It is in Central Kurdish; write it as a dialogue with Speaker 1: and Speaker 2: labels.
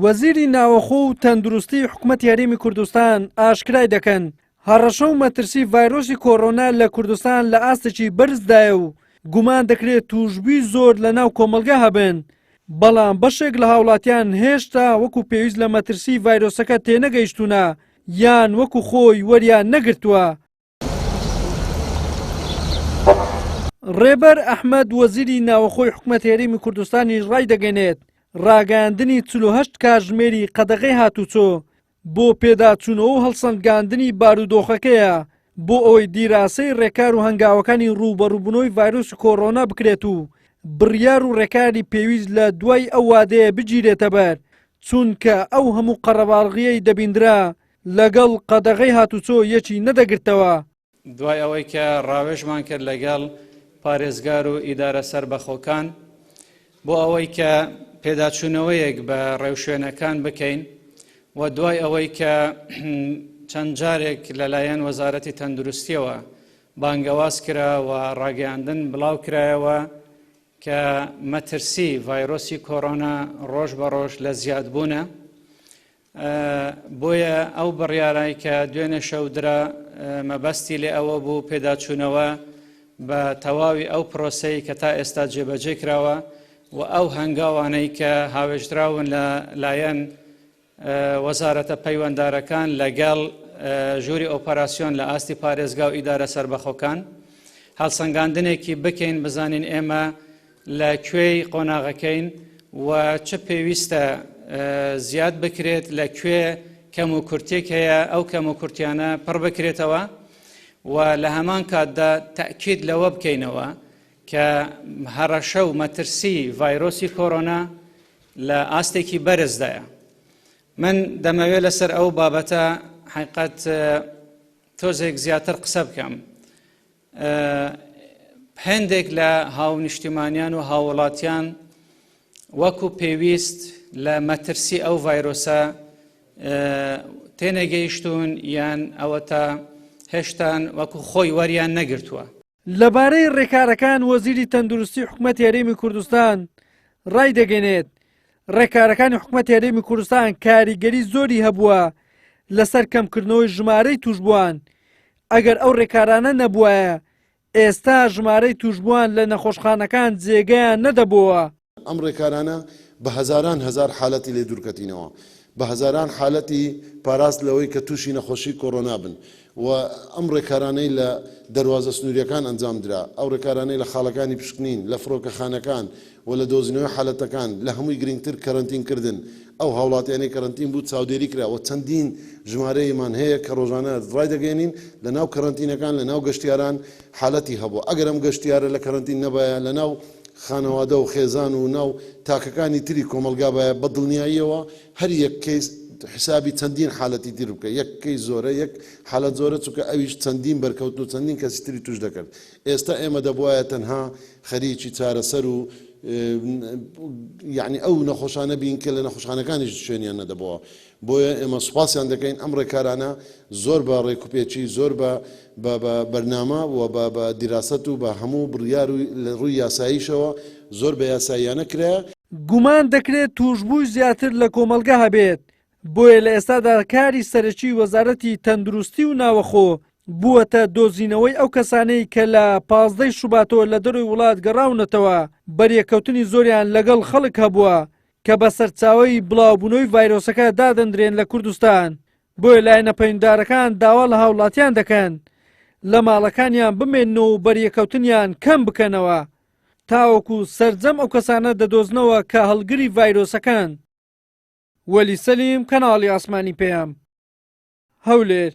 Speaker 1: وەزیری ناوەخۆ و تەندروستی حکومەتی هەرێمی کوردستان ئاشکرای دەکەن، هەڕەشە و مەترسی ڤایرۆسی کۆرۆنا لە کوردستان لە ئاستێکی بەرزدایە و گومان دەکرێت تووشبووی زۆر لە ناو کۆمەڵگە هەبن، بەڵام بەشێک لە هاوڵاتیان هێشتا وەکو پێویست لە مەترسی ڤایرۆسەکە تێنەگەیشتوونە یان وەکو خۆی وەریان نەگرتووە. ڕێبەر ئەحمەد وەزیری ناوەخۆی حکومەتی هەرێمی کوردستانیش ڕایدەگەنێت، ڕاگەیاندنی 48 کاتژمێری قەدەغەی هاتوچۆ بۆ پێداچوونەوە و هەڵسەنگاندنی بارودۆخەکەیە بۆ ئەوەی دیراسەی ڕێکار و هەنگاوەکانی ڕووبەڕووبوونەوەی ڤایرۆسی کۆرۆنا بکرێت و بڕیار و ڕێکاری پێویست لە دوای ئەو وادەیە بگیرێتەبەر چونکە ئەو هەموو قەرەباڵغییەی دەبیندرا لەگەڵ قەدەغەی هاتوچۆ یەکی نەدەگرتەوە.
Speaker 2: دوای ئەوەی کە ڕاوێژمان کرد لەگەڵ پارێزگار و ئیدارە سەربەخۆکان بۆ ئەوەی کە پێداچوونەوەیەک بە ڕێوشوێنەکان بکەین و دوای ئەوەی کە چەند جارێک لەلایەن وەزارەتی تەندروستیەوە بانگەواز کرا و ڕاگەیاندن بڵاو کرایەوە کە مەترسی ڤایرۆسی کۆرۆنا ڕۆژ بە ڕۆژ لە زیادبوونە بۆیە ئەو بڕیارای کە دوێنێ شەو درا مەبەستی لێ ئەوە بوو پێداچوونەوە بە تەواوی ئەو پرۆسەی کە تا ئێستا جێبەجێ کراوە و ئەو هەنگاوانەی کە هاوێژدراون لە لایەن وەزارەتە پەیوەندارەکان لەگەڵ ژووری ئۆپەراسیۆن لە ئاستی پارێزگا و ئیدارە سەربەخۆکان هەڵسەنگاندنێکی بکەین بزانین ئێمە لە کوێی قۆناغەکەین و چ پێویستە زیاد بکرێت، لە کوێ کەم و کورتێک هەیە ئەو کەم و کورتیانە پڕ بکرێتەوە و لە هەمان کاتدا تەئکید لەوە بکەینەوە کە هەڕەشە و مەترسی ڤایرۆسی کۆرۆنا لە ئاستێکی بەرزدایە. من دەمەوێت لەسەر ئەو بابەتە حقیقەت تۆزێک زیاتر قسە بکەم. هەندێک لە هاونیشتیمانیان و هاوڵاتیان وەکو پێویست لە مەترسی ئەو ڤایرۆسە تێنەگەیشتون یان ئەوەتا هێشتان وەکو خۆی وەریان نەگرتووە.
Speaker 1: لەبارەی ڕێکارەکان وەزیری تەندروستی حکومەتی هەرێمی کوردستان ڕایدەگەنێت، ڕێکارەکانی حکومەتی هەرێمی کوردستان کاریگەری زۆری هەبووە لەسەر کەمکردنەوەی ژمارەی تووشبووان ئەگەر ئەو رێکارانە نەبوایە ئێستا ژمارەی تووشبووان لە نەخۆشخانەکان جێگەیان نەدەبۆوە.
Speaker 3: ئەم رێکارانە بە هەزاران هەزار حالەتی لێ دوورکەتینەوە، بە هەزاران حالەتی پاراست لەوەی کە تووشی نەخۆشی کۆرۆنا بن و ئەم رێکارانەی لە دەروازە سنوورییەکان ئەنجام درا، ئەو رێکارانەی لە خاڵەکانی پشکنین، لە فڕۆکەخانەکان و لە دۆزینەوەی حالەتەکان، لە هەمووی گرنگتر کەرەنتین کردن ئەو هاوڵاتیانەی کەرەنتین بوو چاودێری کرا و چەندین ژمارەیمان هەیە کە ڕۆژانە ڕایدەگەیەنین لە ناو کەرەنتینەکان لە ناو گەشتیاران حالەتی هەبوو ئەگەر ئەم گەشتیارە لە کەرەنتین نەبایە لە ناو خانەوادە و خێزان و ناو تاکەکانی تری کۆمەڵگا بایە بە دڵنیاییەوە هەر یەک کەیس حسابی چەندین حالەتی تر بکە یەک کەیس زۆرە یەک حالەت زۆرە چونکە ئەویش چەندین بەرکەوتن و چەندین کەسی تری توش دەکرد ئێستا ئێمە دەبوایە تەنها خەریکی چارەسەر و یەعنی ئەو نەخۆشانە بین کە لە نەخۆشخانەکانیش شوێنیان نەدەبۆوە بۆیە ئێمە سوپاسیان دەکەین ئەم ڕێکارانە زۆر بە ڕێکوپێکی زۆر بە بە بە بەرنامە و بە بە دیراسەت و بە هەموو بڕیار و لە ڕووی یاساییشەوە زۆر بە یاساییانە کرایە.
Speaker 1: گومان دەکرێت تووشبووی زیاتر لە کۆمەڵگە هەبێت، بۆیە لە ئێستادا کاری سەرەکی وەزارەتی تەندروستی و ناوەخۆ بووەتە دۆزینەوەی ئەو کەسانەی کە لە 15 شوباتەوە لە دەرەوەی وڵات گەڕاونەتەوە بەریەککەوتنی زۆریان لەگەڵ خەڵک هەبووە کە بە سەرچاوەی بڵاوبوونەوەی ڤایرۆسەکە دادەندرێن لە کوردستان بۆیە لایەنە پەیوەندیدارەکان داوا لە هاوڵاتیان دەکەن لە ماڵەکانیان بمێننەوە و بەریەکەوتنیان کەم بکەنەوە تاوەکو سەرجەم ئەو کەسانە دەدۆزنەوە کە هەڵگری ڤایرۆسەکەن. وەلی سەلیم، کەناڵی ئاسمانی پەیام، هەولێر.